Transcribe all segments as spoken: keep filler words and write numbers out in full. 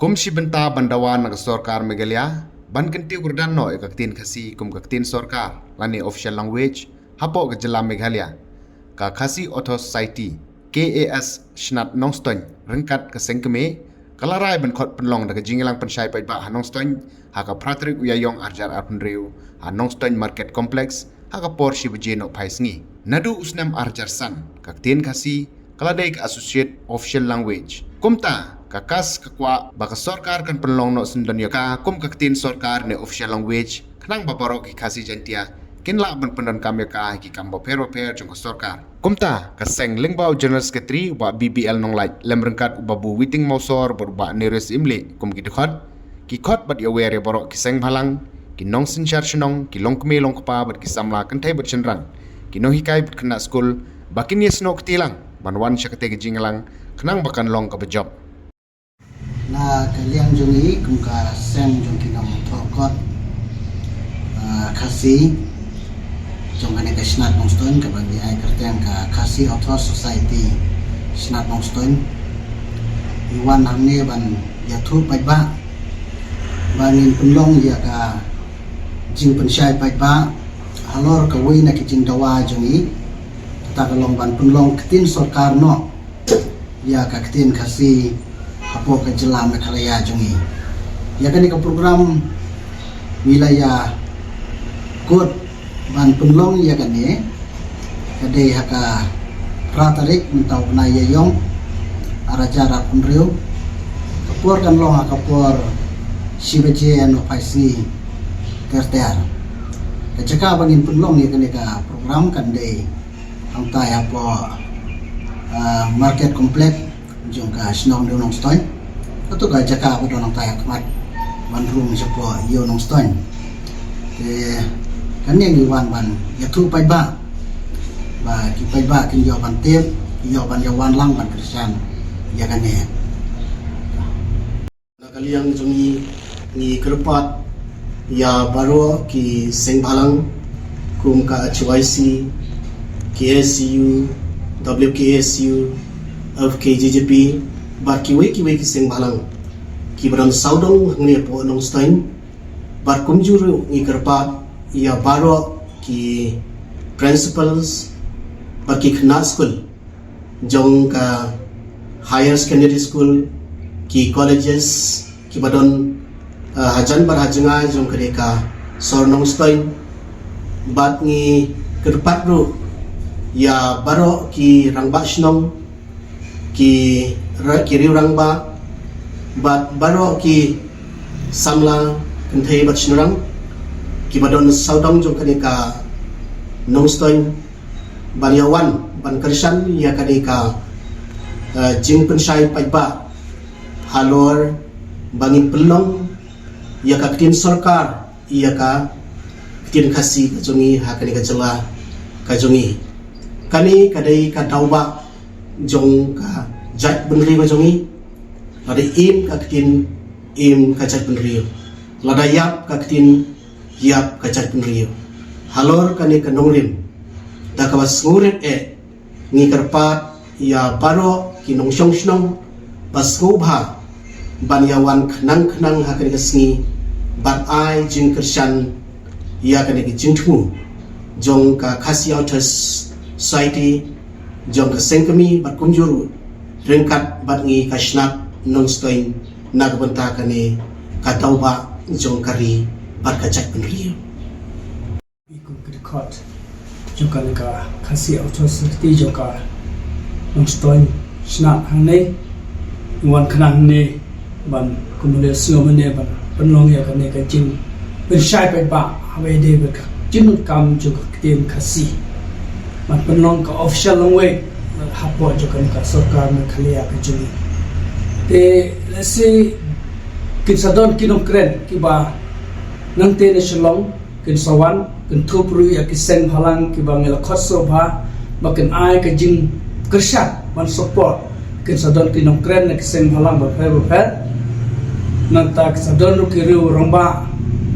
Kum shi bynta ban dawa na ka sorkar Meghalaya ban kyntiew kyrdan noh ïa ka ktien Khasi kum ka ktien sorkar lane official language hapoh ka jylla Meghalaya, ka Khasi Author Society, K A S, Shnat Nongstoiñ ryngkat ka seng kmie ka la rai ban khot pynlong da ka jingïalang pynshai paidbah ha Nongstoiñ ha ka phra tarik u Ïaïong arhajar arphew hynriew ha Nongstoiñ Market Complex ha ka por shi baje nohphai sngi. Naduh u snem arhajar san ka ktien Khasi ka la dei ka associate official language. Kumta ka KAS ka kwah ba ka sorkar kan pynlong noh syndon ïa ka kum ka ktien sorkar ne official language khnang ba baroh ki Khasi Jaiñtia kin lah ban pyndonkam ïa ka ha ki kam bapher bapher jong ka sorkar. Kumta ka seng lyngba u General Secretary u Bah B B L Nonglait lem ryngkat u Babu Witing Mawsor bad u Bah Neres Imli kum ki dkhot, ki khot bad ïawer ïa baroh ki seng bhalang, ki nongsynshar shnong, ki longkmie longkpa bad ki samla kynthei bad shynrang, ki nonghikai bad khynnah skul ba kin ïasnoh kti lang ban wan sha katei ka jingïalang khnang ba kan long kaba jop. Na ka liang jong ngi kum ka seng jong ki nongthoh kot, ah, Khasi jong kane ka Shnat Nongstoiñ kaba ngi ai kyrteng ka Khasi Author Society Shnat Nongstoiñ, ngi wan hangne ban ïathuh paidbah ba ngin pynlong ïa ka jingpynshai paidbah halor kawei na ki jingdawa jong ngi, kata ka long ban pynlong ktien sorkar noh ïa ka ktien Khasi hapoh ka jylla Meghalaya jong ngi. Ïa kane ka program ngi la ïa kut ban pynlong ïa kane ka dei ha ka phra tarik mynta u bnai Ïaïong arhajar arphew hynriew. Ka por kan long ha ka por shi baje nohphai sngi ter ter. Ka jaka ba ngin pynlong ïa kane ka program kan dei hangtai hapoh, ah, Market Complex jong ka shnong New Nongstoiñ. Kato ka jaka ba don hangtai ha khmat ban rung shapoh Ïew Nongstoiñ. Te kane ngi wan ban ïathuh paidbah ba ki paidbah kin ïoh ban tip, kin ïoh ban ïa wan lang ban kyrshan ïa kane. Na ka liang jong ngi, ngi kyrpad ïa baroh ki seng bhalang kum ka H Y C, K S U, W K S U, F K J J P bad kiwei kiwei ki seng bhalang kiba don sawdong hangne hapoh Nongstoiñ. Bad kumjuh ruh ngi kyrpad ïa baroh ki principals bad ki khynnah skul jong ka higher secondary school, ki colleges kiba don, eh, hajan bad hajngai jong kane ka sor Nongstoiñ. Bad ngi kyrpad ruh ïa baroh ki rangbah shnong, ki ra-, ki riew rangbah bad baroh ki samla kynthei bad shynrang kiba don sawdong jong kane ka Nongstoiñ ban ïa wan ban kyrshan ïa kane ka, eh, jingpynshai paidbah halor ba ngin pynlong ïa ka ktien sorkar ïa ka ktien Khasi ka jong ngi ha kane ka jylla ka jong ngi. Kane ka dei ka daw ba jong ka jaitbynriew ka jong ngi. Lada im ka ktien, im ka jaitbynriew. Lada ïap ka ktien, ïap ka jaitbynriew. Halor kane ka nongrim, da kaba sngewrit eh, ngi kyrpad ïa baroh ki nongshong shnong ba sngewbha ban ïa wan khnang khnang ha kane ka sngi ban ai jingkyrshan ïa kane ka jingthmu jong ka Khasi Authors Society, jong ka seng kmie bad kumjuh ruh ryngkat bad ngi ka Shnat Nongstoiñ na ka bynta kane ka daw ba jong ka ri bad ka jaitbynriew. Kum ki dkhot jong kane ka Khasi Authors Society jong ka Nongstoiñ Shnat hangne, wan khnang hangne ban kumne sngew mynne ban pynlong ïa kane ka jingpynshai paidbah haba ïadei bad ka jingdonkam jong ka ktien Khasi ban pynlong ka official language hapoh jong kane ka sorkar Meghalaya ka jong ngi. Te lehse kin sa don ki nongkren kiba nangtei na Shillong kin sa wan, kin thup ruh ïa ki seng bhalang kiba ngi la khot sngewbha ba kin ai ka jingkyrshan ban support. Kin sa don ki nongkren na ki seng bhalang bapher bapher. Nangta kin sa don ruh ki riew rangbah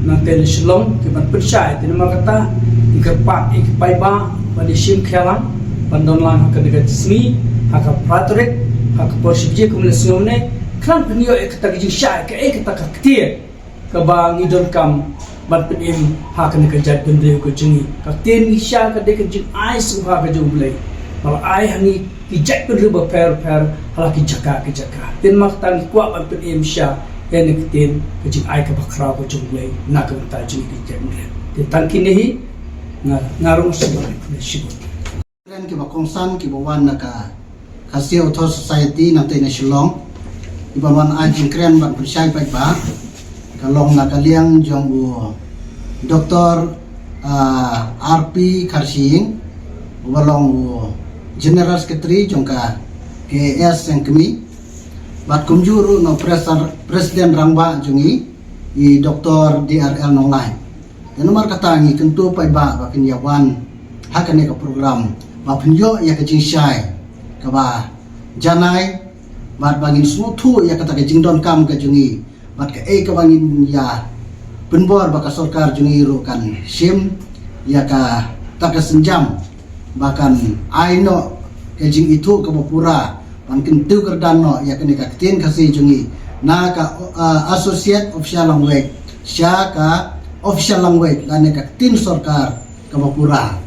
nangtei na Shillong kiban pynshai. Te namar kata ngi kyrpad ïa ki paidbah ban ïa shim khia lang ban don lang ha kane ka sngi ha ka phra tarik ha ka por shi baje kumne sngew ne Khlem pynïoh ïa kata ka jingshai, kaei kata ka ktien kaba ngi donkam ban pynim ha kane ka jaitbynriew ka jong ngi. Ka ktien ngi shai ka dei ka jingai sngewbha ka jong U Blei ba la ai ha ngi ki jaitbynriew bapher bapher ha la ki jaka ki jaka. Te namar kata ngi kwah ban pynim shai ïa kane ka ktien ka jingai kaba khraw ka jong U Blei na ka bynta jong ngi ki jaitbynriew. Te tang kine hi, nga nga rung sngewbha shibun. Kren kiba kongsan kiba wan na ka Khasi Authors Society nangta na Shillong, kiba wan ai jingkren ban pynshai paidbah, ka long na ka liang jong u Doctor, ah, R P Kharshiing, uba long u General Secretary jong ka K A S Sengkmie, bad kumjuh ruh na u Pres-, President Rangbah jong ngi, i Doctor D R L Nonglait. Te namar kata ngi kyntu paidbah ba kin ïa wan ha kane ka program ba pynïoh ïa ka jingshai kaba janai, bad ba ngin sngewthuh ïa kata ka jingdonkam ka jong ngi, bad kaei kaba ngin ïa pynbor ba ka sorkar jong ngi ruh kan shim ïa kata ka sienjam ba kan ai noh ka jingithuh kaba pura ban kyntiew kyrdan noh ïa kane ka ktien Khasi jong ngi na ka, uh, associate official language sha ka official language lane ka ktien sorkar kaba pura.